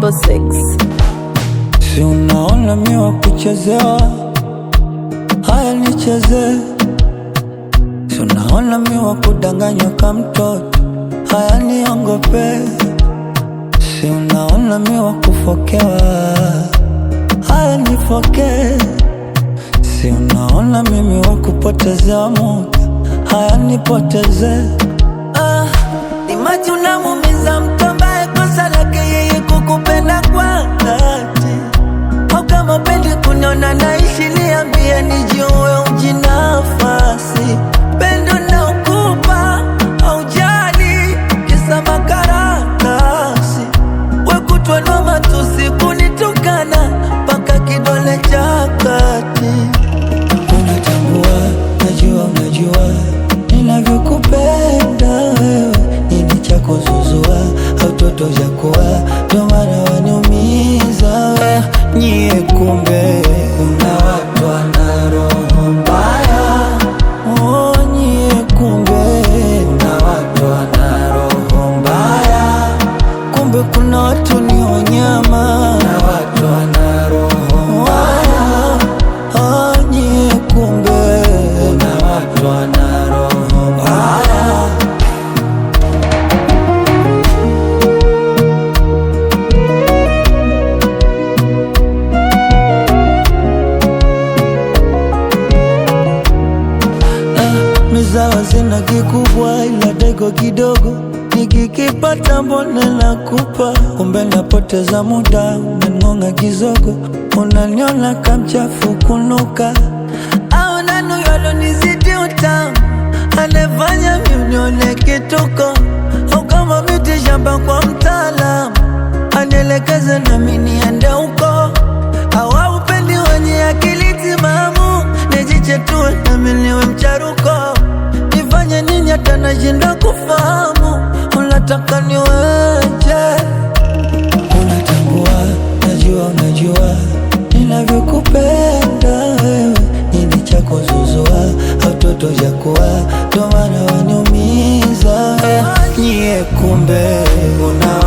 66. Si unaona mi wa kuchezewa, haya nichezee. Si unaona mi wa kudanganywa ka mtoto, haya niongope. Si unaona mi wa kufokewa, haya nifokee. Si unaona mimi wa kupotezewa muda, haya nipoteze. Ah, ni maji unamuumiza mtu ambaye kosa lake yeye kukupenda kwa dhati. Au kama upendi kuniona naishi, niambie nijiue ujinafasi. Pendo naokupa haujali, kisa makaratasi. Wekutwa na matusi kunitukana mpaka kidole cha kati. Unatambua, najua, unajua ninavyokupenda wewe, nini cha kuzuzua au toto za kuwa, ndo maana waniumiza we nyie, kumbe kuna watu wana roho mbaya. Oh, nyie kumbe kuna watu wana roho mbaya, kumbe kuna watu ni wanyama na watu wana roho mbaya. Ah, nyie kumbe kuna watu wana roho mbaya. Mizawa zina kikubwa ila dego kidogo, nikikipata mbona nakupa, kumbe napoteza muda, unangonga kizogo, unaniona kamchafu kunuka, au nanu nizidi utamu, anefanya miunione kituko, au kama miti shamba kwa mtaalamu, anielekeze nami niende huko, au upendi wenye akili timamu, nijichetue nami niwe mcharuko, nifanye nini hata nashindwa kufahamu, unataka niweje? Unatambua, najua, unajua ninavyokupenda wewe, nini cha kuzuzua au toto za kuwa, ndo maana waniumiza nyie, kumbe una